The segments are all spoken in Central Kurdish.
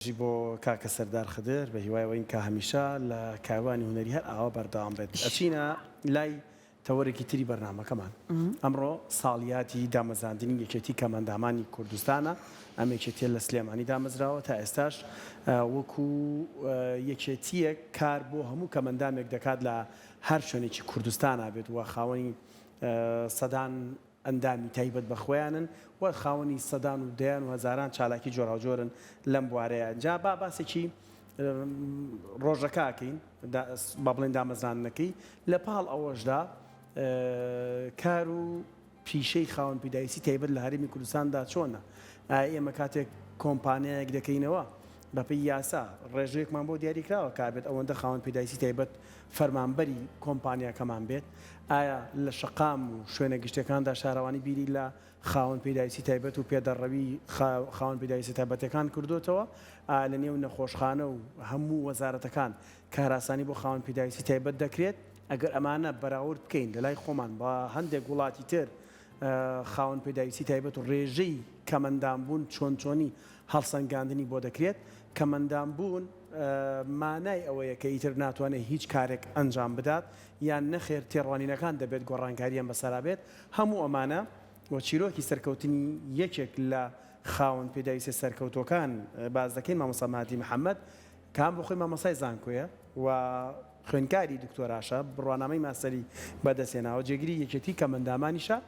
بژی بۆ کاکە سەردار خدر بە هیوای ئەوەین کە هەمیشە لە کاروانی هونەری هەر ئاوا بەردەوام بێت. ئەچینە لای تەوەرێکی تری بەرنامەکەمان. ئەمڕۆ ساڵیادی دامەزراندنی یەکێتی کەمئەندامانی کوردستانە. ئەم یەکێتیە لە سلێمانی دامەزراوە تا ئێستاش وەکو یەکێتیەک کار بۆ هەموو کەمئەندامێک دەکات لە هەر شوێنێکی کوردستانا بێت و خاوەنی سەدان ئەندامی تایبەت بە خۆیانن و خاوەنی سەدان و دەیان و هەزاران چالاکی جۆراوجۆرن لەم بوارەیا. جا با باسێکی ڕۆژەکە ئەکەین، با بڵێین دامەزراندنەکەی، لە پاڵ ئەوەشدا کار و پیشەی خاوەن پێداویستی تایبەت لە هەرێمی کوردستاندا چۆنە؟ ئایا ئێمە کاتێک کۆمپانیایەک دەکەینەوە بەپێی یاسا ڕێژەیەکمان بۆ دیاریکراوە کە ئەبێت ئەوەندە خاوەن پێداویستی تایبەت فەرمانبەری کۆمپانیاکەمان بێت؟ ئایا لە شەقام و شوێنە گشتیەکاندا شارەوانی بیری لە خاوەن پێداویستی تایبەت و پێدەڕەوی خاوەن پێداویستە تایبەتەکان کردۆتەوە؟ ئایا لە نێو نەخۆشخانە و هەموو وەزارەتەکان کارئاسانی بۆ خاوەن پێداویستی تایبەت دەکرێت؟ ئەگەر ئەمانە بەراورد بکەین لە لای خۆمان بە هەندێک وڵاتی تر خاوەن پێداویستی تایبەت و ڕێژەی کەمئەندامبوون چۆن چۆنی هەڵسەنگاندنی بۆ دەکرێت، کەمئەندامبوون مانای ئەوەیە کە ئیتر ناتوانێت هیچ کارێک ئەنجام بدات یان نەخێر تێڕوانینەکان دەبێت گۆڕانکارییان بەسەرا بێت، هەموو ئەمانە و چیرۆکی سەرکەوتنی یەکێک لە خاوەن پێداویستیە سەرکەوتووەکان باس دەکەین، مامۆستا مەهدی محەمەد کە هەم بۆ خۆی مامۆستای زانکۆیە و خوێندکاری دکتۆراشە، بڕوانامەی ماستەری بەدەستهێناوە، جێگری یەکێتی کەمئەندامانیشە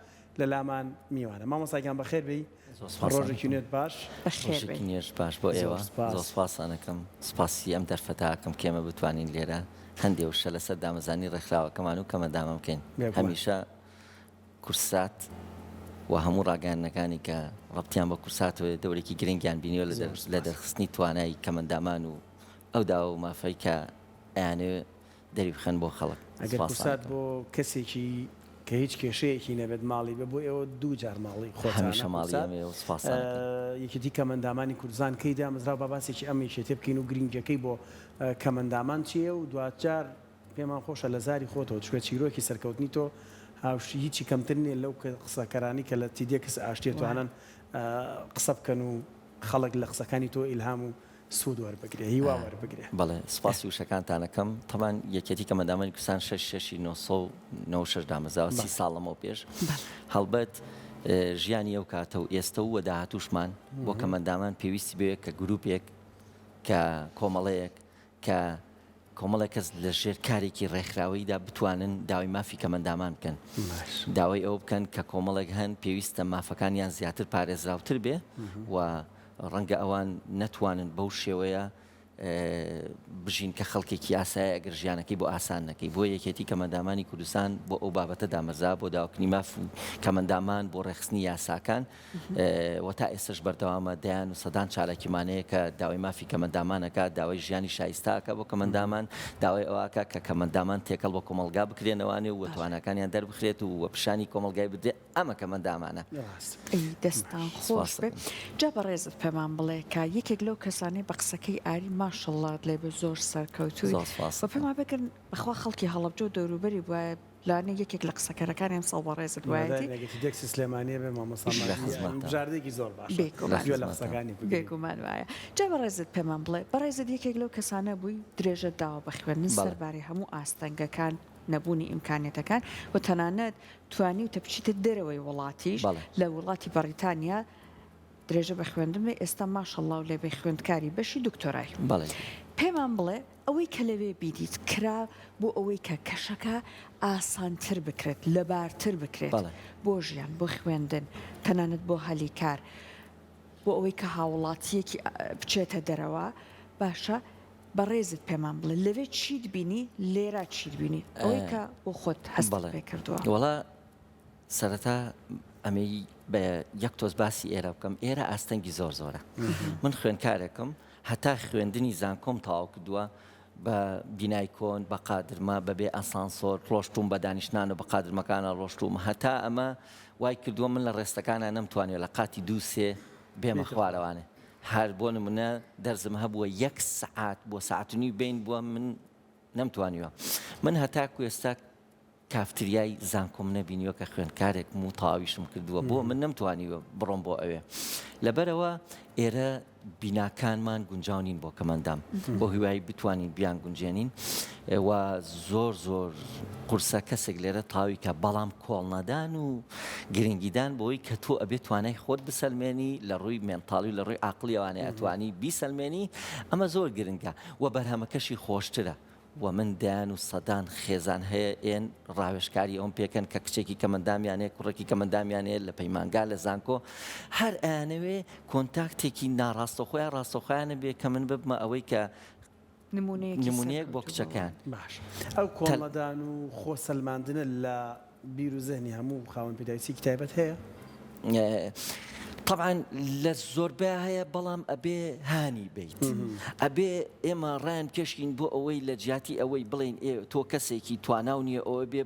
لە لامان میوانە. مامۆستا گیان بەخێر بێی. زۆر سوپاستان ڕۆژێکی ئەکەم. نوێت باش. بەخێر ڕۆژێکی بێی. نوێش باش بۆ زۆر ئێوە. سوپاس. زۆر سوپاستان ئەکەم. سوپاسی ئەم دەرفەتە ئەکەم کە ئێمە بتوانین لێرە هەندێ وشە لەسەر دامەزرانی ڕێکخراوەکەمان و کەمەندامە بکەین. بێگومان. هەمیشە کورسات و هەموو ڕاگەیاندنەکانی کە ڕەبتیان بە کورساتەوە هەیە دەورێکی گرنگیان بینیوە لە زۆر لە سوپاس. دەرخستنی توانای کەمەندامان و ئەو داوا و مافەی کە ئەیانەوێ دەری بخەن بۆ خەڵک. ئەگەر سوپاستان کورسات ئەکەم. بۆ کەسێکی کە هیچ کێشەیەکی نەبێت ماڵی بێ بۆ ئێوە دوو جار ماڵی خۆتانە هەمیشە ماڵی کورسات. ئێمەیە و سوپاستان ئەکەم. یەکێتی کەمئەندامانی کوردستان کەی دامەزرا با باسێکی ئەم یەکێتیە بکەین و گرنگیەکەی بۆ کەمئەندامان چیە و دواجار پێمان خۆشە لە زاری خۆتەوە چونکە چیرۆکی سەرکەوتنی تۆ هاوشی هیچی کەمتر نیە لەو قسەکەرانەی کە لە TEDx ئاشتیە توانن قسە بکەن و خەڵک لە قسەکانی تۆ ئیلهام و سوود وەربگرێ هیوا وەربگرێ. بەڵێ سوپاسی وشەکانتان ئەکەم. تەبعەن یەکێتی کەمئەندامانی کوردستان شەش شەشی 996 دامەزراوە سی بەڵێ. ساڵ لەمەو پێش. هەڵبەت ژیانی ئەو کاتە و ئێستە و داهاتووشمان بۆ کەمئەندامان پێویستی بەوەیە کە گرووپێک کە کۆمەڵەیەک کە کۆمەڵێک کەس لە ژێر کارێکی ڕێکخراوەییدا بتوانن داوای مافی کەمئەندامان بکەن، داوای ئەوە بکەن کە کۆمەڵێک هەن پێویستە مافەکانیان زیاتر پارێزراوتر بێ و ڕەنگە ئەوان نەتوانن بەو شێوەیە بژین کە خەڵکێکی ئاسایە ئەگەر ژیانەکەی بۆ ئاسان نەکەی. بۆیە یەکێتی کەمئەندامانی کوردستان بۆ ئەو بابەتە دامەزرا، بۆ داواکردنی مافی کەمئەندامان، بۆ ڕێکخستنی یاساکان. و تا ئێستەش بەردەوامە، دەیان و سەدان چالاکیمان هەیە کە داوای مافی کەمئەندامان ئەکات، داوای ژیانی شایستە ئەکات بۆ کەمئەندامان، داوای ئەوە ئەکات کە کەمئەندامان تێکەڵ بە کۆمەڵگا بکرێنەوانێ و تواناکانیان دەربخرێت و وە پیشانی کۆمەڵگای بدرێت، ئەمە کەمئەندامانە. ئەی دەستان خۆش بێ جا بەڕێزت پێمان بڵێ کە یەکێک لەو کەسانەی بە قسەکەی ئاری ماشەڵڵات لێ بێ زۆر سەرکەوتووی و پێمان بگەن بەخوا خەڵکی هەڵەبجە و دەوروبەری بوایە لەوانەیە یەکێک لە قسەکەرەکانی ئەمساڵ بەڕێزت بوایەتی. هیوادارین ئەگەر TEDx سلێمانیە بێ مامۆستا مەهدی یانی بژاردەیەکی زۆر باشە بێگومان گوێ لە قسەکانی بگرین. بێگومان وایە. جا بەڕێزت پێمان بڵێ بەڕێزت یەکێک لەو کەسانە بووی درێژەت داوە بە خوێندن بەڵێ. سەرباری هەموو ئاستەنگەکان نەبوونی ئیمکانیەتەکان و تەنانەت توانیوتە بچیتە دەرەوەی وڵاتیش بەڵێ. لە وڵاتی بەڕیتانیا درێژە بە خوێندن بێ ئێستا ماشەڵڵاو لێ بێ خوێندکاری بەشی دکتۆرای. بەڵێ. پێمان بڵێ ئەوەی کە لەوێ بینیت کرا بۆ ئەوەی کە کەشەکە ئاسانتر بکرێت، لەبارتر بکرێت بەڵێ. بۆ ژیان، بۆ خوێندن، تەنانەت بۆ هەلی کار، بۆ ئەوەی کە هاوڵاتییەکی بچێتە دەرەوە، باشە بەڕێزت پێمان بڵێ لەوێ چیت بینی، لێرە چیت بینی؟ ئەوەی کە بۆ خۆت هەستت بەڵێ. پێ کردووە. وەڵا سەرەتا ئەمەی بە یەک تۆز باسی ئێرە بکەم، ئێرە ئاستەنگی زۆر زۆرە. من خوێندکارێکم هەتا خوێندنی زانکۆم تەواو کردووە بە بینای کۆن، بە قادرمە، بە بێ ئەسانسۆر ڕۆشتووم، بە دانیشتنان و بە قادرمەکانا ڕۆشتووم. هەتا ئەمە وای کردووە من لە ڕێستەکانا نەمتوانیوە لە قاتی دوو سێ بێمە خوارەوانێ. هەر بۆ نموونە دەرزم هەبووە یەک سەعات بۆ سەعات و نیو بەین بووە من نەمتوانیوە. من هەتاکو ئێستا. کافتریای زانکۆم نەبینیوە کە خوێندکارێکم و تەواویشم کردووە بۆ من نەمتوانیوە بڕۆم بۆ ئەوێ لەبەرئەوە ئێرە بیناکانمان گونجاو نین بۆ کەمەندام بۆ هیوای بتوانین بیان گونجێنین و زۆر زۆر قورسە کەسێک لێرە تاوی کە بەڵام کۆڵنەدان و گرنگیدان بۆی کە تۆ ئەبێ توانای خۆت بسەلمێنی لە ڕووی mental ی و لە ڕووی عقلیەوانێ ئەتوانی بیسەلمێنی ئەمە زۆر گرنگە و بەرهەمەکەشی خۆشترە وە من دەیان و سەدان خێزان هەیە ئێن ڕاوێژکاری ئەوم پێکەن کە کچێکی کەمەندامیان هەیە کوڕێکی کەمەندامیان هەیە لە پەیمانگا لە زانکۆ هەر ئەیانەوێ contact ێکی ناڕاستەوخۆ یا ڕاستەوخۆیانە بێ کە من ببمە ئەوەی کە نمونەیەکی نمونەیەک بۆ سەرکەوتوو بۆ کچەکەیان. باش ئەو تەل. کۆڵنەدان و خۆ سەلماندنە لە بیر و زهنی هەموو خاوەن پێداویستیەکی تایبەت هەیە؟ تەبعەن لە زۆربەیا هەیە بەڵام ئەبێ هانی بەیت ئەبێ ئێمە ڕایان بکێشین بۆ ئەوەی لە جیاتی ئەوەی بڵێین ئێ تۆ کەسێکی تواناو نییە ئەوە بێ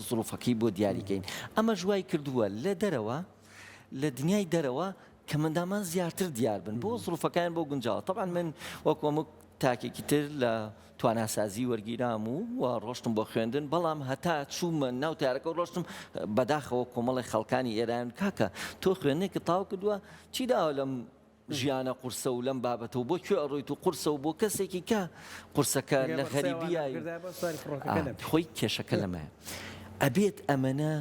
زروفەکەی بۆ دیاریکەین ئەمەش وای کردووە لە دەرەوە لە دنیای دەرەوە کەمەندامان زیاتر دیار بن بۆ زروفەکان بۆ گونجاوە تەبعەن من وەکو هەموو تاکێکی تر لە تواناسازی وەرگیرام و و ڕۆشتم بۆ خوێندن بەڵام هەتا چوومە ناو تارەکە و ڕۆشتم بەداخەوە کۆمەڵی خەڵکانی ئێران کاکە تۆ خوێندنێکت تاو کردووە چی داوە لەم ژیانە قورسە و لەم بابەتە و بۆ کوێ ئەڕۆیت و قورسە و بۆ کەسێکی کە قورسەکە ئەگەر لە بە قسەی ئەوانە غەریبیای بکردایە بەس سواری فڕۆکەکە نەبی. خۆی کێشەکە لەمەیە ئەبێت ئەمەنە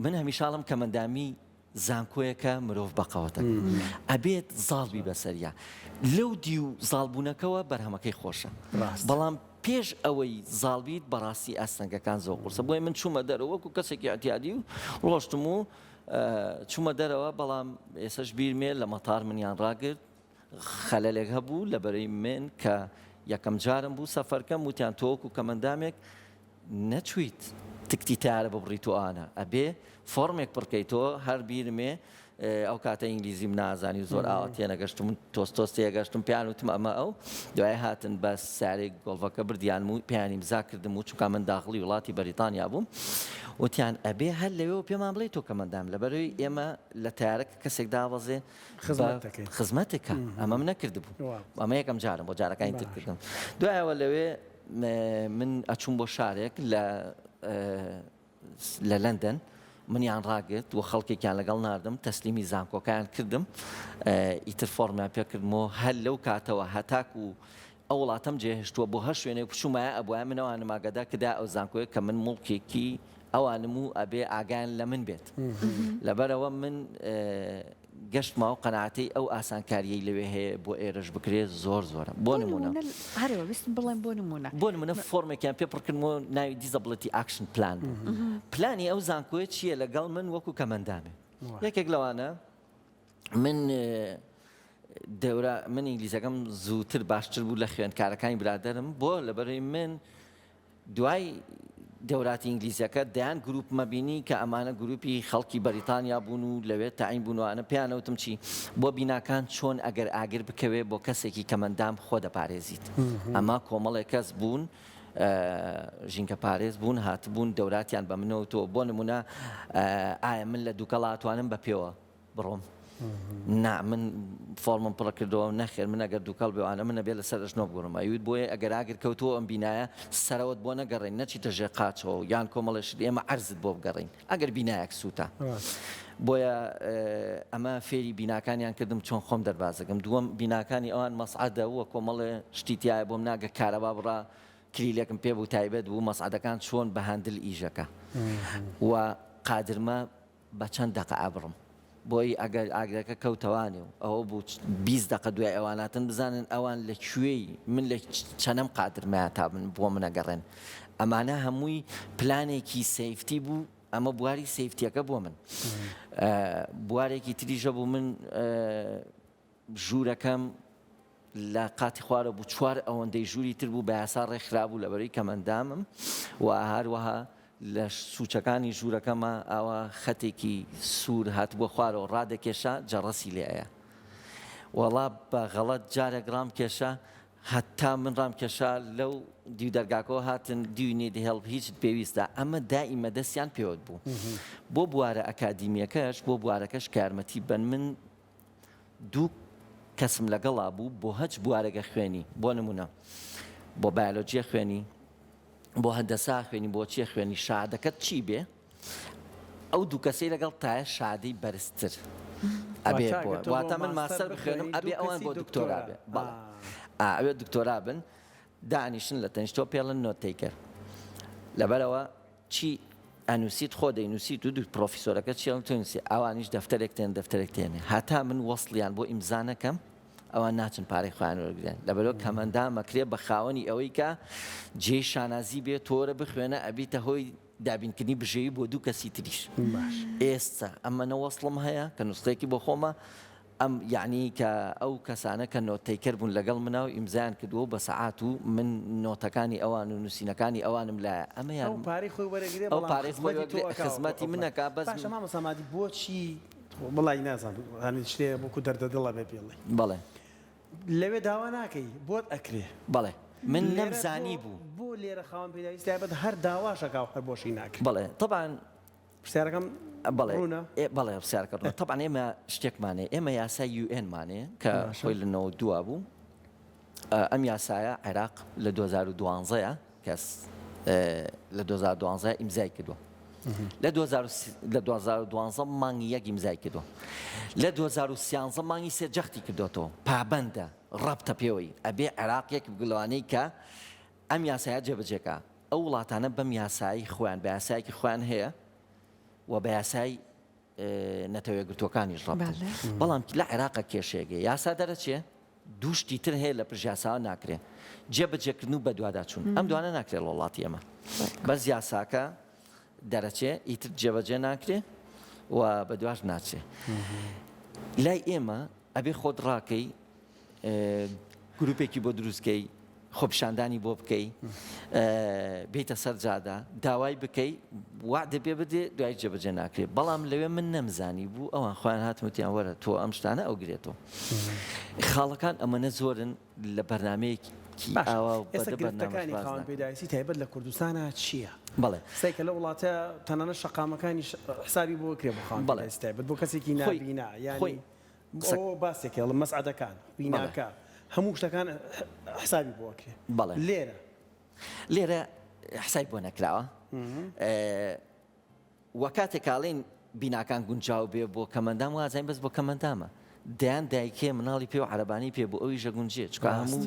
من هەمیشە ئەڵێم کەمەندامی زانکۆیەکە مرۆڤ بەقەوەتە ئەبێت زاڵ بی بەسەریا لەو دیو زاڵبوونەکەوە بەرهەمەکەی خۆشە بەڵام پێش ئەوەی زاڵ بیت بەڕاستی ئاستەنگەکان زۆر قورسە بۆیە من چوومە دەرەوە وەکو کەسێکی ئیعتیادی و ڕۆشتم و چوومە دەرەوە بەڵام ئێسەش بیرمێ لە مەتار منیان ڕاگرت خەلەلێک هەبوو لە بەرەی من کە یەکەم جارم بوو سەفەرکەم وتیان تۆ وەکو کەمەندامێک نەچویت تکتی تەیارە ببڕی تۆ ئانە ئەبێ فۆڕمێک پڕکەی تۆ هەر بیرمێ ئەو کاتە ئینگلیزیم نازانی و زۆر ئاوا تێنەگەشتم و تۆز تۆز تێگەشتم پێیان وتم ئەمە ئەو دوای هاتن بە سارێک گۆڵڤەکە بردیانم و پێیان ئیمزا کردم و چونکە من داخڵی وڵاتی بەریتانیا بووم وتیان ئەبێ هەر لەوێوە پێمان بڵێ تۆ کەمەندام لەبەرەوەی ئێمە لە تەیارە کە کەسێک دابەزێ خزمەت دەکەین خزمەتێکە ئەمەم نەکردبوو ئەمە یەکەم جارم بۆ جارەکانی تر کردم دوایەوە لەوێ من ئەچووم بۆ شارێک لە لە لەندەن منیان ڕاگرت و خەڵکێکیان لەگەڵ ناردم تەسلیمی زانکۆکەیان کردم ئیتر فۆڕمیان پێکردم و هەر لەو کاتەوە هەتاکو ئەو وڵاتەم جێهێشتووە بۆ هەر شوێنێک بچوومایە ئەبوایە من ئەوانم ئاگادار کردایە ئەو زانکۆیە کە من موڵکێکی ئەوانم و ئەبێ ئاگایان لە من بێت لەبەرئەوە من گەشتمە ئەو قەناعەتەی ئەو ئاسانکاریەی لەوێ هەیە بۆ ئێرەش بکرێت زۆر زۆرە بۆ نمونە هەرەوە ویستم بڵێم بۆ نمونە بۆ نمونە فۆرمێکیان پێ پڕکردم و ناوی disability action plan بوو پلانی ئەو زانکۆیە چییە لەگەڵ من وەکو کەمەندامێ یەکێک لەوانە من دەورە من ئینگلیزەکەم زووتر باشتر بوو لە خوێندکارەکانی برادەرم بۆ لەبەرەی من دوای دەوراتی ئینگلیزەکە دەیان گروپمە بینی کە ئەمانە گروپی خەڵکی بەریتانیا بوون و لەوێ تەعین بوون و ئەنە پێیانەوتم چی بۆ بیناکان چۆن ئەگەر ئاگر بکەوێ بۆ کەسێکی کەمەندام خۆ دەپارێزیت ئەمە کۆمەڵێک کەس بوون ژینگە پارێز بوون هاتبوون دەوراتیان بە منەوتەوە بۆ نمونە ئایا من لە دوکەڵا ئەتوانم بە پێوە بڕۆم نا من فۆڕمم پڕ کردەوە نەخێر من ئەگەر دووکەڵ بێ وانە من ئەبێ لەسەر ئەژنۆ بگۆڕم ئەیوت بۆیە ئەگەر ئاگر کەوتەوە ئەم بینایە سەرەوەت بۆ نەگەڕێین نەچیتە ژێر قاچەوە یان کۆمەڵێ شت ئێمە عەرزت بۆ بگەڕێین ئەگەر بینایەک سووتا بۆیە ئەمە فێری بیناکانیان کردم چۆن خۆم دەربازەکەم دووەم بیناکانی ئەوان مەسعەدە وە کۆمەڵێ شتی تایە بۆم ناگە کارەبا بڕا کلیلێکم پێ بوو تایبەت بوو مەسعەدەکان چۆن بە handle ئیشەکە و قادرمە بە چەند دەقە ئەبڕم بۆی ئەگەر ئاگرەکە کەوتەوانێ و ئەوە بوو 20 دەقە دوای ئەوان هاتن بزانن ئەوان لە کوێی من لە چەنەم قادرمایە تا من بۆ من ئەگەڕێن ئەمانە هەمووی پلانێکی safety بوو ئەمە بواری safety یەکە بۆ من بوارێکی تریشە بوو من ژوورەکەم لە قاتی خوارەوە بوو چوار ئەوەندەی ژووری تر بوو بە یاسا ڕێکخرابوو لەبەرەی کەمئەندامم و هەروەها لە سوچەکانی ژوورەکەما ئاوا خەتێکی سوور هاتبووە خوارەوە ڕادەکێشا جەڕەسی لێ ئەیا وەڵا بە غەڵەت جارێک ڕامکێشا هەتا من ڕامکێشا لەو دیو دەرگاکەوە هاتن do you need help هیچت پێویستە ئەمە دائیمە دەستیان پێوەت بوو بۆ بوارە ئەکادیمیەکەش بۆ بوارەکەش کە یارمەتی بەن من دوو کەسم لەگەڵا بوو بۆ هەچ بوارێک ئەخوێنی بۆ نمونە بۆ بایۆلۆجیە خوێنی. بۆ هەندەسە خوێنی بۆ چیە خوێنی شادەکەت چی بێ ئەو دوو کەسەی لەگەڵ تایە شادەی بەرزتر ئەبێ واتە من ماستەر بخوێنم ئەبێ ئەوان بۆ دکتۆرا بێ بەڵێ ئەوێ دکتۆرا بن دانیشن لە تەنیشتەوە پێڵن note taker لەبەرەوە چی ئەنووسیت خۆ دەینووسیت و دوو پرۆفیسۆرەکە چی ئەڵێن تۆ نووسی ئەوانیش دەفتەرێک تێن دەفتەرێک تێنێ هەتا من وەسڵیان بۆ ئیمزا نەکەم ئەوان ناچن پارەی خۆیان وەرگرن لەبەرەوە کەمەندام ئەکرێ بە خاوەنی ئەوەی کە جێی شانازی بێ تۆرە بخوێنە ئەبیتە هۆی دابینکردنی بژێوی بۆ دوو کەسی تریش باش ئێستا ئەمەنە وەسڵم هەیە کە نوسخەیەکی بۆ خۆمە ئەم یەعنی کە ئەو کەسانە کە note taker بوون لەگەڵ منا و ئیمزایان کردووە و بە سەعات و من نۆتەکانی ئەوان و نووسینەکانی ئەوانم لایە ئەمەیان ئەو پارەی خۆی وەرەگرێ ئەو بەڵام پارەی خۆی خزمەتی تۆ وەرگرێ ئەکا خزمەتی من ئەکا بەس باشە مامۆستا مادی بۆچی وەڵای نازانم هەنێ شتێ وەکو دەردە دڵ ئەبێ پێڵێی. بەڵێ. لەوێ داوا ناکەی بۆت ئەکرێ. بەڵێ من لێرە نەمزانی بۆ بوو. بۆ لێرە خاوەن پێداویستی تایبەت هەر داواش ئەکا و هەر بۆشی ناکرێ. بەڵێ تەبعەن پرسیارەکەم بەڵێ ڕوونە؟ ئێ بەڵێ پرسیارەکە ڕوونە. تەبعەن ئێمە شتێکمان هەیە ئێمە یاسای UN مان هەیە کە باشە. خۆی لە 92 بوو ئەم یاسایە عێراق لە 2012 کە لە 2012 ئیمزای کردووە لە 2012 مانگی یەک ئیمزای کردووە لە 2013 مانگی سێ جەختی کردوێتەوە پابندە ڕەبتە پێوەی ئەبێ عێراق یەک بگلوانەی کە ئەم یاسایە جێبەجێکا، ئەو وڵاتانە بەم یاسایەی خۆیان، بە یاسایەکی خۆیان هەیە و بە یاسای نەتەوە یەکگرتووەکانیش ڕەبتن. بەڵام لە عێراقە کێشەیەک هەیە، یاسا دەرەچێ، دوو شتی تر هەیە لە پشت یاساوە ناکرێ، جێبەجێکردن و بەدواداچوون. ئەم دوانە ناکرێ لە وڵاتی ئێمە. بەس یاساکە دەرەچێ، ئیتر جێبەجێ ناکرێ و بەدواش ناچێ. لای ئێمە ئەبێ خۆت ڕاکەی، گروپێکی بۆ دروست کەی، خۆپیشاندانی بۆ بکەی، بێیتە سەر جادە، داوای بکەی، وەعدە پێ بدرێ، دوایی جێبەجێ ناکرێ. بەڵام لەوێ من نەمزانی بوو، ئەوان خۆیان هاتن وتیان وەرە تۆ ئەم شتانە ئەو گرێتەوە. خاڵەکان ئەمەنە زۆرن لە بەرنامەیەکی باشە ئاوا و ئێستا بە دە بەرنامەش گرفتەکانی باس خاوەن ناکەم. پێداویستی تایبەت لە کوردستانا چییە؟ بەڵێ. سەیرکە لەو وڵاتە تەنانەت شەقامەکانیش حسابی بۆ ئەکرێ بۆ خاوەن بەڵێ. پێداویستی تایبەت بۆ کەسێکی خۆی نابینا خۆی یانی قسە. ئەوە باسێکە ئەڵێم مەسعەدەکان، بەڵێ. بیناکە، هەموو شتەکان حسابی بۆ ئەکرێ. بەڵێ. لێرە. لێرە حسابی بۆ نەکراوە. وە کاتێک ئەڵێین بیناکان گونجاو بێ بۆ کەمەندام وازانین بەس بۆ کەمەندامە. دەیان دایک هەیە مناڵی پێ و عەرەبانەی پێ بۆ ئەویش ئەگونجێ چونکە هەموو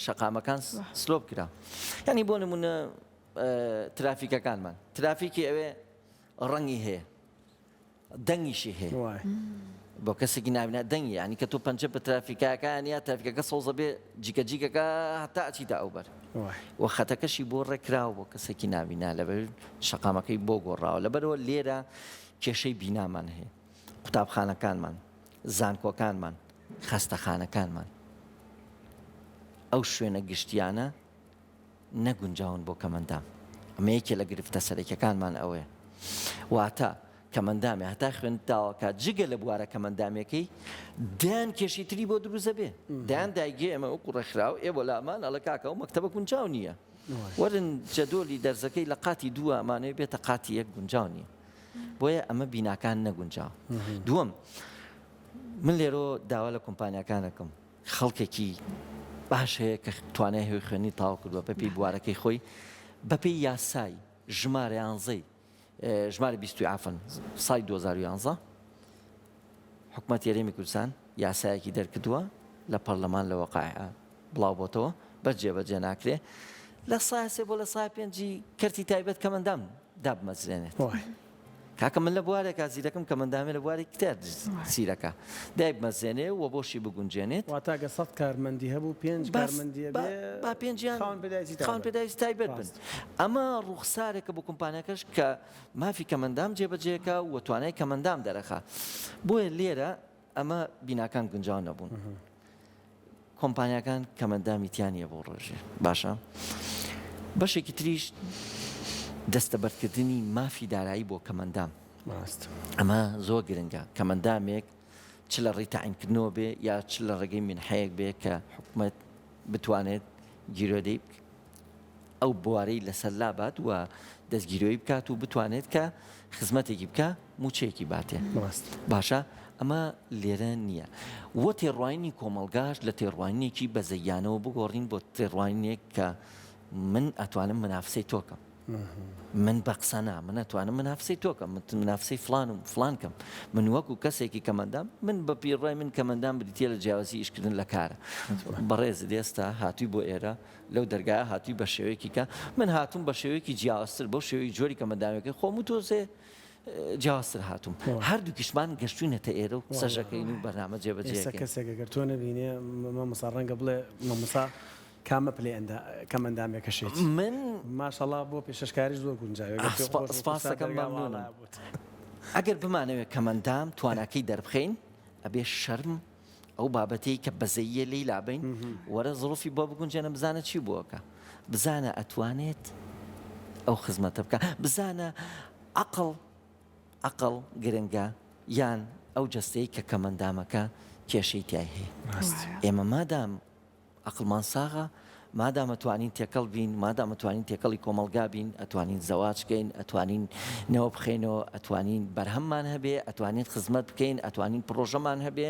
شەقامەکان سلۆپ کرا. یانی بۆ نمونە ترافیکەکانمان ترافیکی ئەوێ ڕەنگی هەیە. دەنگیشی هەیە بۆ کەسێکی نابینا دەنگی یانی کە تۆ پەنجە بە ترافیکاکان یا ترافیکەکە سەوزە بێ جیکە جیکەکە هەتا ئەچیتە ئەو بەر و خەتەکەشی بۆ ڕێکراوە بۆ کەسێکی نابینا لەبەر شەقامەکەی بۆ گۆڕاوە لەبەرەوە لێرە کێشەی بینامان هەیە قوتابخانەکانمان زانکۆکانمان خەستەخانەکانمان ئەو شوێنە گشتیانە نەگونجاون بۆ کەمئەندام، ئەمە یەکێ لە گرفتە سەرەکیەکانمان ئەوەیە، واتە کەمئەندامێ هەتا خوێند داواکا جگە لە بوارە کەمئەندامێکەی دەیان کێشەی تری بۆ دروست ئەبێ، دەیان دایکێ ئێمە وەکو ڕێکخراو ئێ بۆ لامان ئەڵێ کاکە ئەو مەکتەبە گونجاو نییە وەرن جەدۆلی دەرزەکەی لە قاتی دووە ئەمانەوێ بێتە قاتی یەک گونجاو نییە بۆیە ئەمە بیناکان نەگونجاو. دووەم من لێرەوە داوا لە کۆمپانیاکان ئەکەم خەڵکێکی باش هەیە کە توانای هەیە خوێندنی تەواو کردووە بەپێی بوارەکەی خۆی بەپێی یاسای ژمارە یانزەی ژمارە 20 عفن ساڵی 2011 حکومەتی هەرێمی کوردستان یاسایەکی دەرکردووە لە پەرلەمان لە وەقایع بڵاو بۆتەوە بەس جێبەجێ ناکرێ لە سای سێ بۆ لە سای پێنجی کەرتی تایبەت کەمەندام دابمەزرێنێت. کاکە من لە بوارێکا زیرەکم کەمەندامێ لە بوارێکی تر زیرەکە دایبمەزێنێ و بۆشی بگونجێنێت. واتە گەر سەد کارمەندی هەبوو پێنج بەس کارمەندی با ئەبێ با پێنجیان خاوەن پێداویستی خاوەن تایبەت. پێداویستی تایبەت بن. ڕاست. ئەمە ڕووخسارێکە بۆ کۆمپانیاکەش کە مافی کەمەندام جێبەجێکا و توانای کەمەندام دەرەخا. بۆیە لێرە ئەمە بیناکان گونجاو نەبوون. کۆمپانیاکان کەمەندامی تیا نیە بۆ ڕێژێ باشە بەشێکی تریش دەستەبەرکردنی مافی دارایی بۆ کەمەندام ڕاست ئەمە زۆر گرنگە کەمەندامێک چ لە ڕێی تاعینکردنەوە بێ یا چ لە ڕێگەی مینحەیەک بێ کە حکومەت بتوانێت گیرۆدەی ئەو بوارەی لەسەر لابات و دەستگیرۆیی بکات و بتوانێت کە خزمەتێکی بکا موچەیەکی باتێ ڕاست. باشە ئەمە لێرە نییە وە تێڕواینی کۆمەڵگاش لە تێڕواینێکی بەزەییانەوە بگۆڕین بۆ تێڕواینێک کە. من ئەتوانم منافسەی تۆ کەم. من بە قسە نا، من ئەتوانم منافسەی تۆ کەم، من منافسەی فڵان و فڵان کەم. من وەکو کەسێکی کەمەندام، من بە پیڕای من کەمەندام بریتییە لە جیاوازی ئیشکردن لە کارە. بەڕێزت ئێستا هاتووی بۆ ئێرە، لەو دەرگایە هاتووی بە شێوەیەکی کە من هاتووم بە شێوەیەکی جیاوازتر، بەو شێوەی جۆری کەمەندامیەکەی خۆم و تۆزێ جیاوازتر هاتووم. هەردووکیشمان گەشتووینەتە ئێرە و قسەش ئەکەین و بەرنامە جێبەجێ ئێستا ئەکەین. کەسێک ئەگەر تۆ نەبینێ مامۆستا ڕەنگە بڵێ مامۆستا کامە پلەی ئەندا کەمئەندامێکەشیت؟ من ماشەڵا بۆ پێشکەشکاریش زۆر گونجاوی ئەگەر پێ خۆش بوو سپاس قورسان دەکەم دەرگا مەمنونم. واڵایە بۆت. ئەگەر بمانەوێ کەمئەندام تواناکەی دەربخەین ئەبێ شەرم ئەو بابەتەی کە بەزەییە لێی لابەین وەرە زروفی بۆ بگونجێنە بزانە چی بۆکە بزانە ئەتوانێت ئەو خزمەتە بکە بزانە عەقڵ عەقڵ گرنگە یان ئەو جەستەی کە کەمەندامەکە کێشەی تای هەیە ئێمە مادام عەقڵمان ساغە مادام ئەتوانین تێکەڵ بین مادام ئەتوانین تێکەڵی کۆمەڵگا بین ئەتوانین زەواج کەین ئەتوانین نەوە بخەینەوە ئەتوانین بەرهەممان هەبێ ئەتوانین خزمەت بکەین ئەتوانین پڕۆژەمان هەبێ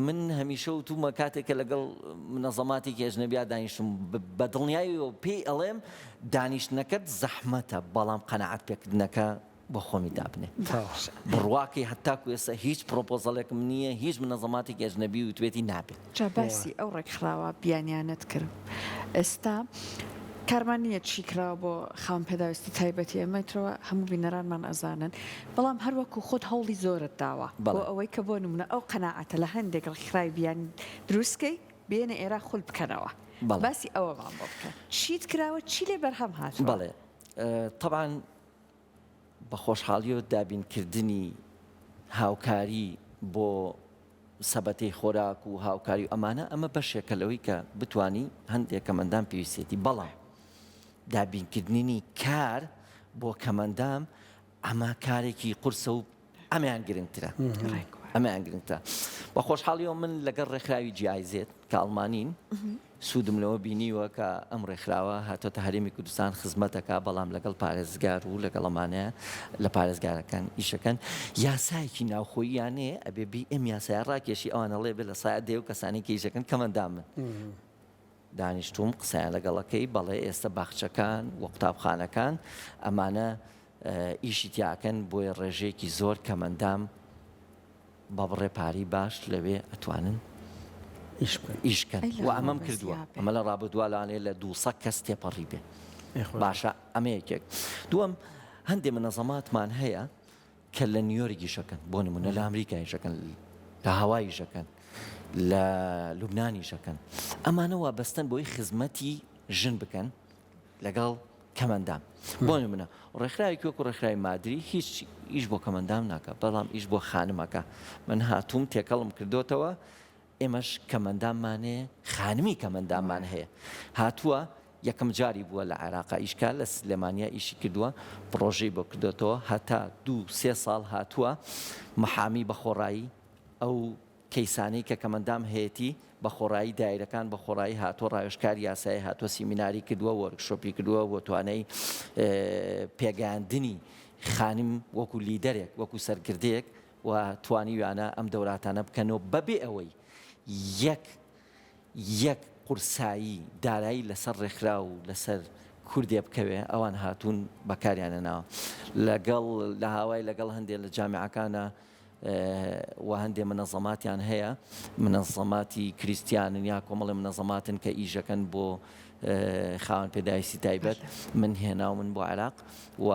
من هەمیشە وتومە کاتێک کە لەگەڵ منەزەماتێکی ئەجنەبیا دانیشتم بە دڵنیاییەوە پێی ئەڵێم دانیشتنەکەت زەحمەتە بەڵام قەناعەت پێکردنەکە بۆ خۆمی دابنێ بڕواکەی هەتاکو ئێستا هیچ پرۆپۆزەڵێکم نییە هیچ منەزەماتێکی ئەجنەبی وتبێتی نابێت. جا باسی ئەو ڕێکخراوە بیانیانەت کرد ئێستا کارمان نییە چی کراوە بۆ خاوەن پێداویستی تایبەتی ئێمە ترەوە هەموو بینەرانمان ئەزانن بەڵام هەر وەکو خۆت هەوڵی زۆرت داوە بۆ ئەوەی کە بۆ نمونە ئەو قەناعەتە لە هەندێک ڕێکخراوی بیانی دروست کەی بێنە ئێرە خول بکەنەوە باسی ئەوەمان بۆ بکە چیت کراوە چی لێ بەرهەم هاتووە؟ بەڵێ تەبعەن بە خۆشحاڵیەوە دابینکردنی هاوکاری بۆ سەبەتەی خۆراک و هاوکاری و ئەمانە ئەمە بەشێکە لەوەی کە بتانی هەندێک کەمەندام پێویستێتی بەڵام دابینکردنی کار بۆ کەمەندام ئەمە کارێکی قورسە و ئەمەیان گرنگترە ئەمەیان گرنگترە بە خۆشحاڵیەوە من لەگەڵ ڕێکخراوی GIZ کە ئەڵمانین سوودم لەوە بینیوە کە ئەم ڕێکخراوە هاتۆتە هەرێمی کوردستان خزمەتەکە بەڵام لەگەڵ پارێزگار و لەگەڵ ئەمانەیە لە پارێزگارەکان ئیشەکەن یاسایەکی ناوخۆییان هەیە ئەبێ بی ئەم یاسایە ڕاکێشی ئەوانەڵێ بێ لە سایە دێ و کەسانی کە ئیشەکەن کەمەندامن دانیشتووم قسەیان لەگەڵەکەی بەڵێ ئێستا باخچەکان و قوتابخانەکان ئەمانە ئیشی تیاکەن بۆیە ڕێژەیەکی زۆر کەمەندام بە بڕێ پارەی باش لەوێ ئەتوانن ئیش بکەن و ئەمەم کردووە ئەمە لە ڕابردووە لەوانەیە لە 200 کەس تێپەڕی بێ باشە ئەمە یەکێک دووەم هەندێ منەزەماتمان هەیە کە لە نیویۆرک ئیشەکەن بۆ نمونە لە ئەمریکا ئیشەکەن لە هاوای ئیشەکەن لە لوبنان ئیشەکەن ئەمانە وابەستەن بۆی خزمەتی ژن بکەن لەگەڵ کەمەندام بۆ نمونە ڕێکخراوێکی وەکو ڕێکخراوی مادری هیچ ئیش بۆ کەمەندام ناکە بەڵام ئیش بۆ خانمەکە من هاتووم تێکەڵم کردوتەوە ئێمەش کەمەنداممان هەیە خانمی کەمەنداممان هەیە هاتووە یەکەم جاری بووە لە عێراقا ئیشکا لە سلێمانیا ئیشی کردووە پڕۆژەی بۆ کردوێتەوە هەتا دوو سێ ساڵ هاتووە محامی بە خۆڕایی ئەو کەیسانەی کە کەمەندام هەیەتی بە خۆڕایی دایرەکان بە خۆڕایی هاتووە ڕاوێژکاری یاسایی هاتووە سیمیناری کردووە workshop ی کردووە بۆ توانای پێگەیاندنی خانم وەکو لیدەرێک وەکو سەرکردەیەک و توانیویانە ئەم دەوراتانە بکەنەوە بەبێ ئەوەی یەک یەک قورسایی دارایی لەسەر ڕێکخراو و لەسەر کوردێ بکەوێ ئەوان هاتوون بەکاریان هێناوە لەگەڵ لە هاوای لەگەڵ هەندێ لە جامیعەکانە و هەندێ منەزەماتیان هەیە منەزەماتی کریستیانن یا کۆمەڵی منەزەماتن کە ئیشەکەن بۆ خاوەن پێداویستی تایبەت من هێناو من بۆ عێراق و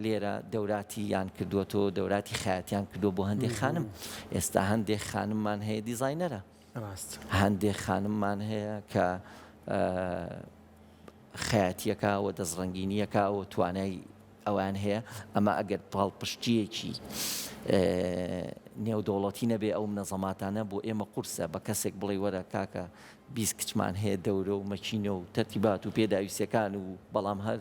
لێرە دەوراتی یان کردووەتەوە دەوراتی خەیاتیان کردووە بۆ هەندێک خانم ئێستا هەندێک خانممان هەیە دیزاینەرە هەندێک خانممان هەیە کە خەیاتیەکە و دەستڕەنگینیەکە و توانای ئەوان هەیە ئەمە ئەگەر پاڵپشتیەکی نێودەوڵەتی نەبێ ئەو منەزەماتانە بۆ ئێمە قورسە بە کەسێک بڵێ وەرە کاکە 20 کچمان هەیە دەورە و مەکینە و تەرتیبات و پێداویستەکان و بەڵام هەر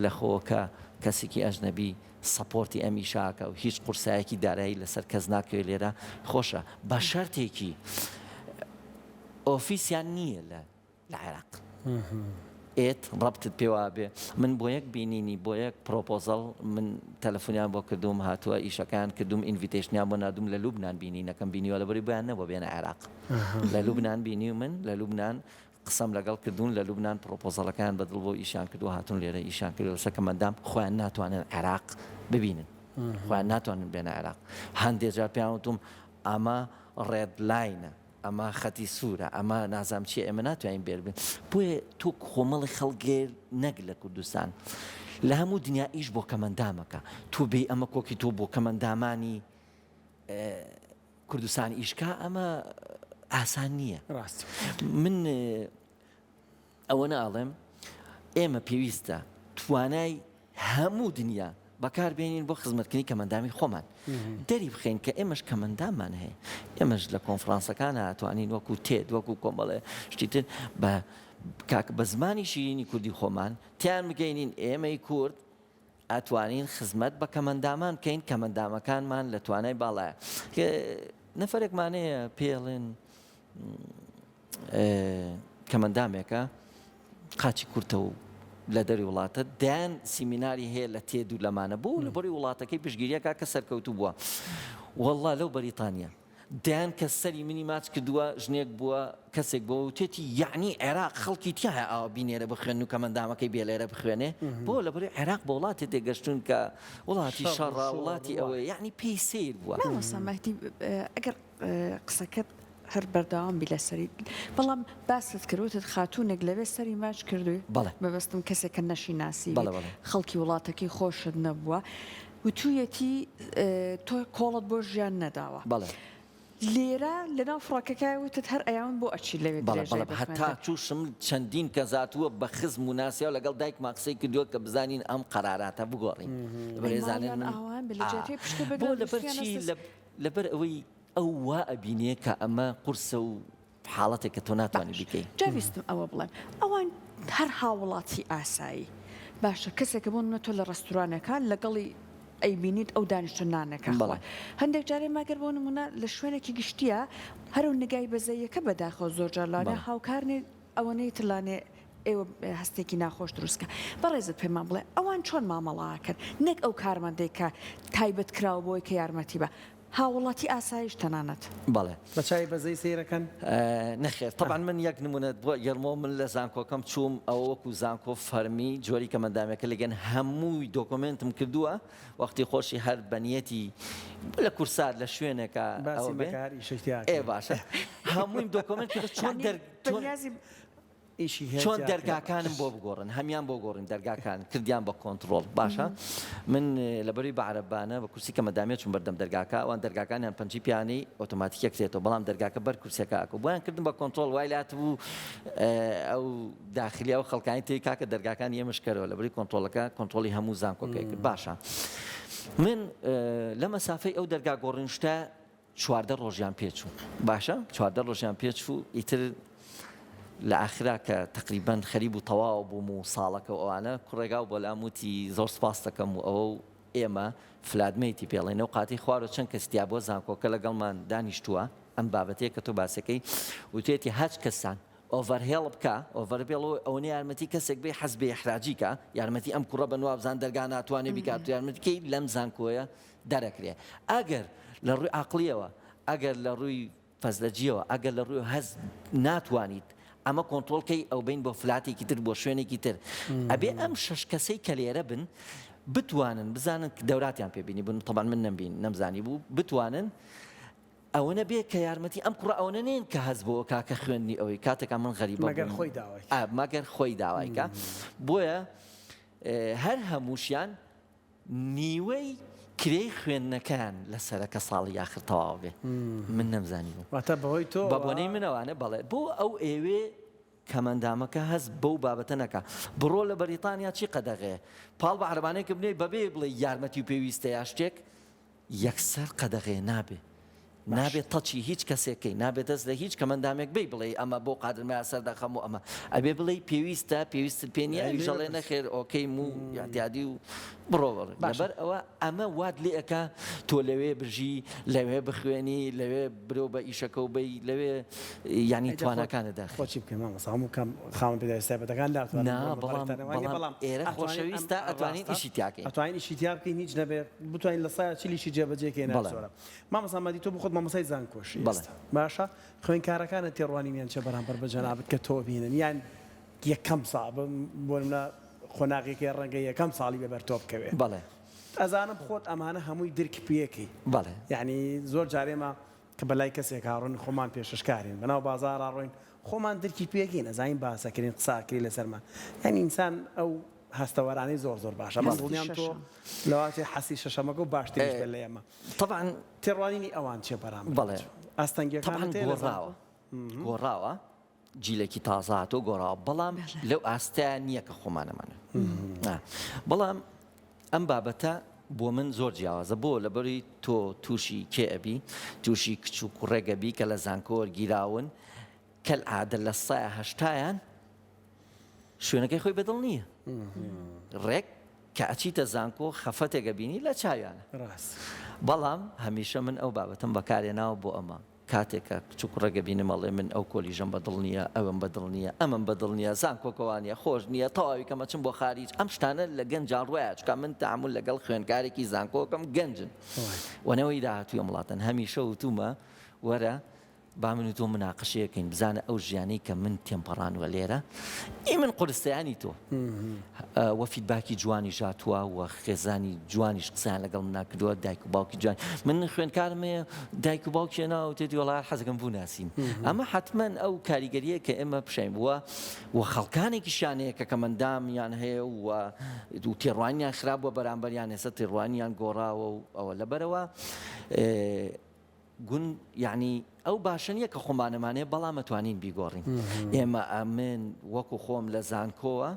لە خۆکە کەسێکی ئەژنەبی support ی ئەم ئیشاکە و هیچ قورسایەکی دارایی لەسەر کەس ناکەوێت لێرە خۆشە بە شەرتێکی ئۆفیسیان نییە لە لە عێراق ئێت ڕەبتت پێوە بێ من بۆ یەک بینینی بۆ یەک proposal من تەلەفۆنیان بۆ کردووم هاتووە ئیشەکان کردوم invitation یان بۆ نادوم لە لوبناان بینینەکەم بینیوە لە بەری بۆیان نەبوو بێنە عێراق لە لوبناان بینی من لە لوبناان. قسەم لەگەڵ کردوون لە لوبنان پرۆپۆزەڵەکەیان بە دڵ بووە ئیشیان کردووە هاتوون لێرە ئیشیان کردووە لەسەر کەمەندام خۆیان ناتوانن عێراق ببینن خۆیان ناتوانن بێنە عێراق هەندێ جار پێیان وتوم ئەمە red line ە ئەمە خەتی سوورە ئەمە نازانم چیە ئێمە ناتوانین بێر بین بۆیە تۆ کۆمەڵی خەڵگێر نەک لە کوردستان لە هەموو دنیا ئیش بۆ کەمەندامەکە تۆ بێ ئەمە کۆکی تۆ بۆ کەمەندامانی کوردستان ئیشکا ئەمە ئاسان نییە ڕاست من ئەوە ناڵێم ئێمە پێویستە توانای هەموو دنیا بەکار بێنین بۆ خزمەتکردنی کەمەندامی خۆمان دەری بخەین کە ئێمەش کەمەنداممان هەیە ئێمەش لە کۆنفرانسەکان ئەتوانین وەکو TED وەکو کۆمەڵێ شتی تر بە کاک بە زمانی شیرینی کوردی خۆمان تیان بگەینین ئێمەی کورد ئەتوانین خزمەت بە کەمەندامان بکەین کەمەندامەکانمان لە توانای باڵایە نەفرێکمان هەیە پێڵێن کەمەندامێکە قاچی کورتە و لە دەری وڵاتە دەیان سیمیناری هەیە لە TED و لەمانە بۆ لە بەری وڵاتەکەی پشگیریەکە کە سەرکەوتوو بووە والله لەو بەریتانیا دەیان کەس سەری منی ماچ کردووە ژنێک بووە کەسێک بۆ وتێتی یعنی عێراق خەڵکی تایە ئاوا بینێرە بخوێن و کەمەندامەکەی بێ لێرە بخوێنێ بۆ لە بەری عێراق بۆ وڵاتی تێگەشتون کە وڵاتی شەڕە وڵاتی ئەوەیە یعنی پێی سیر بووە. مامۆستا مەهدی ئەگەر قسەکەت هەر بەردەوام بی لەسەری بەڵام باست کرد وتت خاتوونێک لەوێ سەری ماچ کردووی بەڵێ. مەبەستم کەسێک کە نەشی ناسی بەڵێ بەڵێ. خەڵکی وڵاتەکەی خۆشت نەبووە وتوویەتی تۆ کۆڵت بۆ ژیان نەداوە بەڵێ. لێرە لەناو فڕۆکەکە وتت هەر ئەیاون بۆ ئەچی لەوێ بەڵێ درێژەی بەڵێ هەتا بەخوێندن. چووشم چەندین کەس هاتووە بە خزم و ناسیاو لەگەڵ دایکما قسەی کردووە کە بزانین ئەم قەراراتە بگۆڕین ئەی لەبەر زانن ماڵیان من ئاوایان بێ لە ئا جیاتی پشتە بۆ بەگەڵ لەبەر ویستیانە چی سس لە لەبەر ئەوەی ئەو وا ئەبینێ کە ئەمە قورسە و حاڵەتێکە تۆ ناتوانی باش بیکەی. جا ویستم ئەوە بڵێم ئەوان هەر هاوڵاتی ئاسایی باشە کەسێکە بۆ نمونە تۆ لە ڕێستورانێکا لەگەڵی ئەیبینیت ئەو دانیشتە نانێکە بەڵێ. خوات هەندێک جار ئێمە گەر بۆ نمونە لە شوێنێکی گشتیە هەر ئەو نگای بەزەیەکە بەداخەوە زۆر جار لەوانەیە بەڵێ. هاوکار نی ئەوەنەی تر لانێ ئێوە هەستێکی ناخۆش دروست کە بەڕێزت پێمان بڵێ ئەوان چۆن مامەڵە ئەکەن نەک ئەو کارمەندەی کە تایبەت کراوە بۆی کە یارمەتی بە هاووڵاتی ئاسایش تەنانەت. بەڵێ. بە چاوی بەزەی سەیرەکەن؟ نەخێر تەبعەن من یەک نمونەت بۆ ئەگێڕمەوە من لە زانکۆکەم چووم ئەوە وەکو زانکۆ فەرمی جۆری کەمەندامێکە لەگەن هەمووی دۆکۆمێنتم کردووە وەختی خۆشی هەر بە نیەتی لە کورسات لە شوێنێکا باسی ئەوە بێ مەکە هەر ئیشەی تیا ئێ ئەکەین. باشە هەموویم دۆکۆمێنت کردووە چۆن یانی دەر چۆن بەنیازی ئیشی هەیە چۆن تیا کرا دەرگاکانم باش. بۆ بگۆڕن هەمیان بۆ گۆڕین دەرگاکان کردیان بە کۆنتڕۆڵ باشە من لەبەروی بە عەرەبانە بە کورسی کەمەدامیە چوم بەردەم دەرگاکە ئەوان دەرگاکانیان پەنجی پیانەی ئۆتۆماتیکیە کرێتەوە بەڵام دەرگاکە بەر کورسیەکە ئەکەوت بۆیان کردم بە کۆنتڕۆڵ وای لاتبوو ئەو داخلی ئەو خەڵکانی تری کاکە دەرگاکانی ئێمەش کەرەوە لەبەری کۆنتڕۆڵەکە کۆنتڕۆڵی هەموو زانکۆکەی کرد باشە من لە مەسافەی ئەو دەرگا گۆڕین شتە 14 ڕۆژیان پێچوو باشە 14 ڕۆژیان پێچوو ئیتر لە ئاخرا کە تقریبان خەریب و تەواو بووم و ساڵەکە و ئەوانە کوڕێگاو بۆ لام وتی زۆر سپاس دەکەم و ئەوە و ئێمە flatmate ی پێڵێن ئەو قاتی خوارەوە چەند کەس تیا بووە زانکۆکە لەگەڵمان دانیشتووە ئەم بابەتەیە کە تۆ باسەکەی وتێتی هەچ کەسان over help کا over بێڵەوە ئەوەنە یارمەتی کەسێک بێ حەز بێ ئیحراجی کا یارمەتی ئەم کوڕە بە نوابزان دەرگا ناتوانێ بیکات تو یارمەتی کەی لەم زانکۆیە دەرەکرێ ئەگەر لە ڕووی عەقڵیەوە ئەگەر لە ڕووی فەزلەجیەوە ئەگەر لە ڕووی هەست ناتوانیت ئەمە کۆنتڕۆڵ کەی ئەوبەین بۆ flat ێکی تر بۆ شوێنێکی تر ئەبێ ئەم شەش کەسەی کە لێرە بن بتوانن بزانن دەوراتیان پێ بینی بوون تەبعەن من نەمبین نەمزانی بوو بتوانن ئەوەنە بێ کە یارمەتی ئەم کوڕە ئەوەنە نین کە هەست بۆ کاکە خوێندنی ئەوەی کاتێکا من غەریبە مەگەر بووم خۆی داوای ئا مەگەر خۆی داوای کە بۆیە هەر هەمووشیان نیوەی کرێی خوێندنەکەیان لەسەرە کە ساڵی یاخر تەواو بێ من نەمزانی بوو واتە بەهۆی تۆوە بە بۆنەی منەوانە بەڵێ بۆ ئەو ئێوێ کەمەندامەکە هەست بەو بابەتە نەکا بڕۆ لە بەریتانیا چی قەدەغەیە پاڵ بە عەرەبانەیەکە بنێی بەبێ بڵێی یارمەتی و پێویستە یا شتێک یەکسەر قەدەغەیە نابێ نابێ تەچی هیچ کەسێک کەی نابێ دەست لە هیچ کەمەندامێک بی بڵێی ئەمە بۆ قادرمەیا سەردەخەم و ئەمە ئەبێ بڵێی پێویستە پێویستت پێ نییە ئەویش ئەڵێ نەخێر okay م و ئیعتیادی و بڕۆ بەڕێ لەبەر ئەوە ئەمە وات لێ ئەکا تۆ لەوێ بژی لەوێ بخوێنی لەوێ برۆ بە ئیشەکە و بی لەوێ یانی تواناکانت داخی. خۆ چی بکەین مامۆستا هەموو کەم خاوەن پێداویستە تایبەتەکان ناتوانن نا بڕۆن بە بەڵام بەڕێتانەوە نیە بەڵام بەڵام ئێرە ئەتوانین ئەم خۆشەویستە ئەتوانین ڕاستە ئیشی تیا کەین. ئەتوانین ئیشی تیا بکەین هیچ نەبێ بتوانین لە سایە چلیشی جێبەجێ کەین هەر بەڵێ. زۆرە مامۆستا مەدی تۆ بۆ خۆت. مامۆستای زانکۆشی ئێستا باشە خوێندکارەکانت تێڕوانینیان چیە بەرامبەر بە جەنابت کە تۆ بینن یان یەکەم ساڵ بۆ نمونە قۆناغێکی ڕەنگە یەکەم ساڵی بێ بەر تۆ بکەوێ بەڵێ. ئەزانم خۆت ئەمانە هەمووی درک پێکەی بەڵێ. یانی زۆر جار ئێمە کە بە لای کەسێکا ڕۆین خۆمان پێشەشکارین بەناو بازاڕا ڕۆین خۆمان درکی پێکەین ئەزانین باسەکرین قسە ئەکرێ لەسەرمان یانی ئینسان ئەو هەستەوەرانەی زۆر زۆر باشە من دڵنیام تۆ لەواتێ حەسی شەشەمەکە و باشتریش بێت لە ئێمە. تەبعەن. تێڕوانینی ئەوان چیە بەرامبەر بەڵێ. ئاستەنگیەکانت هەیە لە زانکۆ؟ گۆڕاوە جیلێکی تازە هاتووە گۆڕاوە بەڵام لەو ئاستە نییە کە خۆمانەمانە بەڵام ئەم بابەتە بۆ من زۆر جیاوازە بۆ لەبەری تۆ تووشی کێ ئەبی تووشی کچ و کوڕێگە بی کە لە زانکۆ وەرگیراون کەلعادە لە سای هەشتایان شوێنەکەی خۆی بەدڵ نییە ڕێک کە ئەچیتە زانکۆ خەفەتێک ئەبینی لە چاویانە بەڵام هەمیشە من ئەو بابەتەم بەکارێناوە بۆ ئەمە کاتێک کە کچ و کوڕێک ئەبینم ئەڵێ من ئەو کۆلیژەم بەدڵ نییە ئەوم بەدڵ نییە ئەمەم بەدڵ نییە زانکۆکە وا نییە خۆش نییە تەواوی کەم ئەچم بۆ خاریج ئەم شتانە لە گەنجان ڕوایە چونکە من تەعامول لەگەڵ خوێندکارێکی زانکۆکەم گەنجن و نەوەی داهاتووی ئەم وڵاتەن هەمیشە وتومە وەرە با من و تۆ مناقەشەیەک کەین بزانە ئەو ژیانەی کە من تێمپەڕانوە لێرە ئی من قورستەیانی تۆ وە feedback ی جوانیش هاتووە و خێزانی جوانیش قسەیان لەگەڵ منا کردووە دایک و باوکی جوان من خوێندکارم هەیە دایک و باوکی ناو تێتی وەڵا حەزەکەم بوناسین ئەمە حتمما ئەو کاریگەریە کە ئێمە پیشین بووە و خەڵکانێکیشیان هەیە کە کەمەندامیان هەیە و و تێڕوانیان خراپ بووە بەرامبەریان ئێستا تێڕوانیان گۆڕاوە و ئەوە لەبەرەوە گون یەعنی ئەو باشە نیە کە خۆمانەمانەیە بەڵام ئەتوانین بیگۆڕین ئێمە ئەمن وەکو خۆم لە زانکۆوە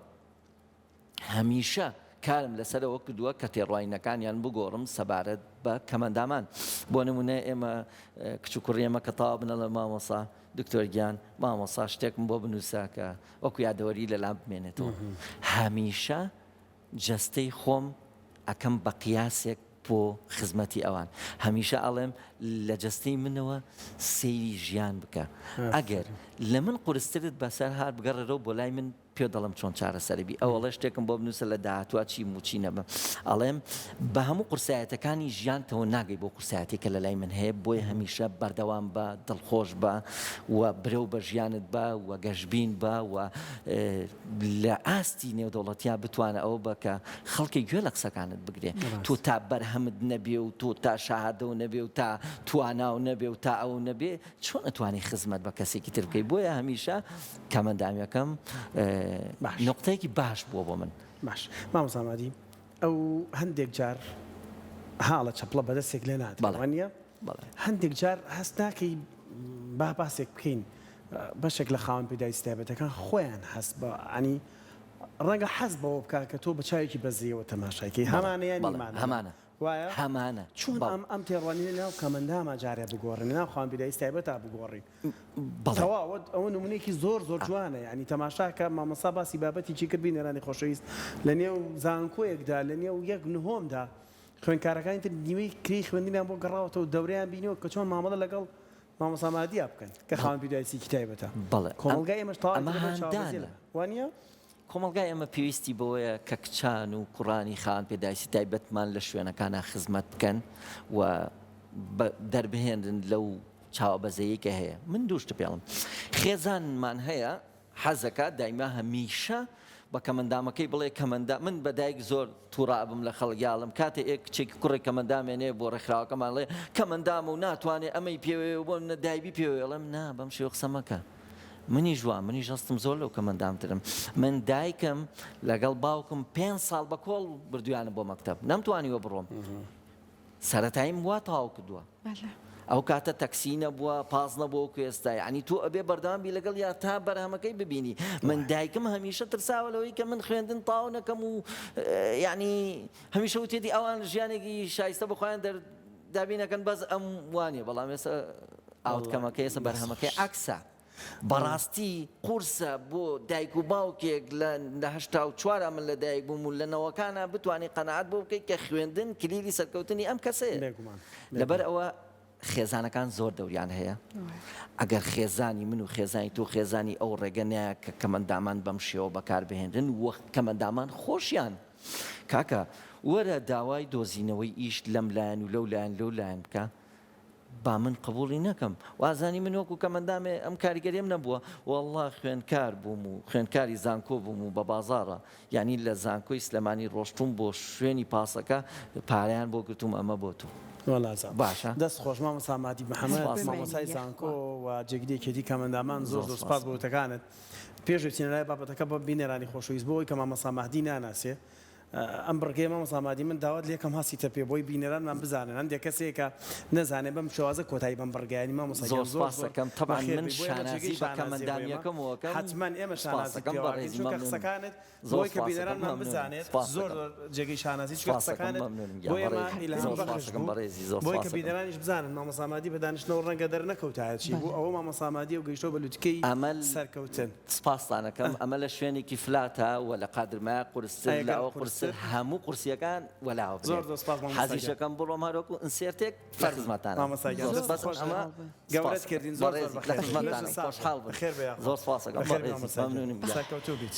هەمیشە کارم لەسەرەوە کردووە کە تێڕواینەکانیان بگۆڕم سەبارەت بە کەمەندامان بۆ نمونە ئێمە کچ و کوڕی ئێمە کە تەواو بنە لە مامۆسا دکتۆر گیان مامۆسا شتێکم بۆ بنووسە کە وەکو یادەوەری لەلام بمێنێتەوە هەمیشە جەستەی خۆم ئەکەم بە قیاسێک بۆ خزمەتی ئەوان هەمیشە ئەڵێم لە جەستەی منەوە سەیری ژیان بکە ئەگەر لە من قورسترت بەسەر هات بگەڕێرەوە بۆ لای من پێ دەڵێم چۆن چارەسەری بی ئەو ئەڵێ شتێکم بۆ بنووسە لە داهاتوە چیم و چی نەبم ئەڵێم بە هەموو قورسایەتەکانی ژیانتەوە ناگەی بۆ قورسایەتی کە لە لای من هەیە بۆیە هەمیشە بەردەوام بە دڵخۆش بە و برەو بە ژیانت بە و گەشبین بە و لە ئاستی نێودەوڵەتیا بتوانە ئەوە بە کە خەڵکی گوێ لە قسەکانت بگرێ تۆ تا بەرهەمت نەبێ و تۆ تا شەهادەو نەبێ و تا تواناو نەبێ و تا ئەو نەبێ چۆن ئەتوانی خزمەت بە کەسێکی تر بکەی بۆیە هەمیشە کەمەندامیەکەم نوقتەیەکی باش بووە بۆ من. باش مامۆستا مادی ئەو هەندێک جار هاڵە چەپڵە بەدەستێک لێ نادرێ وانیە؟ هەندێک جار هەست ناکەی با باسێک بکەین بەشێک لە خاوەن پێداویستی تایبەتەکان خۆیان هەست بە عنی ڕەنگە حەز بەوە بکا کە تۆ بە چاوێکی بەزەیەوە تەماشای کەی هەمانە یان نیمانە هەمانە وایە هەمانە چۆن ئەم ئەم تێڕوانینە ناو کەمەنداما جارێ بگۆڕین ناو خاوەن پێداویستی تایبەتا بگۆڕین تەواوە ئەوە نمونەیەکی زۆر زۆر جوانە یعنی تەماشاکە مامۆستا باسی بابەتێکی کرد بینەرانی خۆشەویست لە نێو زانکۆیەکدا لە نێو یەک نهۆمدا خوێندکارەکانی تر نیوەی کرێی خوێندنیان بۆ گەڕاوەتەوە دەورەیان بینیوە کە چۆن مامەڵە لەگەڵ مامۆستا مادیا بکەن کە خاوەن پێداویستییەکی تایبەتە. بەڵێ کۆمەڵگای ئێمەش تەواو ئەمە ئیتر لەبەر چاوەبەزیە هاندانە. وانییە؟ کۆمەڵگای ئێمە پێویستی بەوەیە کە کچان و کوڕانی خاوەن پێداویستی تایبەتمان لە شوێنەکانا خزمەت بکەن و دەربهێنرن لەو چاوەبەزەیەی کە هەیە. من دوو شت پێڵم. خێزانمان هەیە حەزەکا دایمە هەمیشە بە کەمەندامەکەی بڵێ کەمەندا من بە دایک زۆر توڕە ئەبم لە خەڵک یاڵم کاتێ ئێ کچێکی کوڕێک کەمەندامێنێ بۆ ڕێکخراوەکەمان ڵێ کەمەندامە و ناتوانێ ئەمەی پێوەیە و بۆ منە دایبی پێوەیە ڵێم نا بەم شێوە قسە مەکە منیش وام منیش هەستم زۆر لەو کەمەندامترم من دایکم لەگەڵ باوکم پێ ساڵ بە کۆڵ بردویانم بۆ مەکتەب نەمتوانیوە بڕۆم سەرەتاییم وا تەواو کردووە. ئەو کاتە تەکسی نەبووە، پاس نەبووە وەکو ئێستا، یەعنی تۆ ئەبێ بەردەوام بی لەگەڵیا تا بەرهەمەکەی ببینی. من دایکم هەمیشە ترساوە لەوەی کە من خوێندن تەواو نەکەم و یەعنی هەمیشە وتێتی ئەوان ژیانێکی شایستە بۆ خۆیان دەر دابین ئەکەن بەس ئەم وا نییە، بەڵام ئێستا outcome ەکەی ئێستا بەرهەمەکەی عەکسە. بەڕاستی قورسە بۆ دایک و باوکێک لە لە 84 ا من لە دایک بووم و لە نەوەکانا بتوانی قەناعەت بۆ بکەیت کە خوێندن کلیلی سەرکەوتنی ئەم کەسەیە. بێگومان. لەبەر ئەوە خێزانەکان زۆر دەوریان هەیە. ئەگەر خێزانی من و خێزانی تۆ و خێزانی ئەو ڕێگە نایە کە کەمەندامان بەم شێوە بەکار بهێنرن و کەمەندامان خۆشیان کاکە وەرە داوای دۆزینەوەی ئیش لەم لایەن و لەو لایەن لەو لایەن بکە. با من قبوڵی نەکەم وازانی من وەکو کەمەندامێ ئەم کاریگەریم نەبووە واللە خوێندکار بووم و خوێندکاری زانکۆ بووم و بە بازاڕە یانی لە زانکۆی سلێمانی ڕۆشتوم بۆ شوێنی پاسەکە پارەیان بۆ گرتوم ئەمە بۆ تۆ وەڵا زۆر باشە. دەست خۆش مامۆستا مادی محەمەد سپاس. مامۆستای زانکۆ و جێگری یەکێتی کەمئەندامان زۆر زۆر زۆر سپاس. سپاس بۆ وتەکانت پێش بچینە لای بابەتەکە بۆ بینەرانی خۆشەویست بۆ ئەوەی کە مامۆستا مەهدی ناناسێ ئەم بڕگەیە مامۆستا مادی من داوات لێکەم هەستیتە پێ بۆی بینەرانمان بزانن هەندێک کەسێک کە نەزانێ بەم شێوازە کۆتایی بەم بڕگەیانی مامۆستا زۆر گیان زۆر سپاس زۆر ئەکەم تەبعەن بەخێر من بێی بۆ ئێمە جێگەی شانازی بە شانازیە بۆ ئێمە کەمەندامیەکەمەوە ئەکەم حەتمەن ئێمە سپاس شانازیت ئەکەم پێوە ئەکەین بەڕێزی چونکە مەمنونم قسەکانت زۆر بۆی کە سپاس ئەکەم بینەرانمان مەمنونم بزانێت سپاس زۆر ئەکەم زۆر جێگەی شانازی چونکە سپاس ئەکەم قسەکانت مەمنونم بۆ گیان ئێمە بەڕێزی ئیلهام زۆر بەخش سپاس ئەکەم بوو بەڕێزی زۆر بۆی کە سپاس ئەکەم بینەرانیش بزانن مامۆستا مادی بە دانیشتنەوە ڕەنگە دەرنەکەوتایە چی بوو بەڵێ. ئەوە مامۆستا مادیە و گەیشتەوە بە لوتکەی ئەمە سەرکەوتن. سپاستان ئەکەم ئەمە لە شوێنێکی فلاتە و لە قادرمایە قورستر لە ئەگەر ئەوە قورستر قورستر هەموو قورسیەکان وەلاوە زۆر بنێن زۆر سپاس مامۆستا گیان. حەزیشەکەم بڕۆم هەروەکو insert ێک لە فەرموو خزمەتانم مامۆستا گیان زۆر دەست بەس خۆش ئەمە گەورەت سپاس کردین زۆر زۆر بەڕێزی لە بەخێر بێی خزمەتانم لەشت ساغ خۆشحاڵ بن بەخێر بێ یاخوا زۆر سپاس ئەکەم بەخێر بێ بەڕێزی مامۆستا گیان مەمنونم گیان. سەرکەوتوو بیت.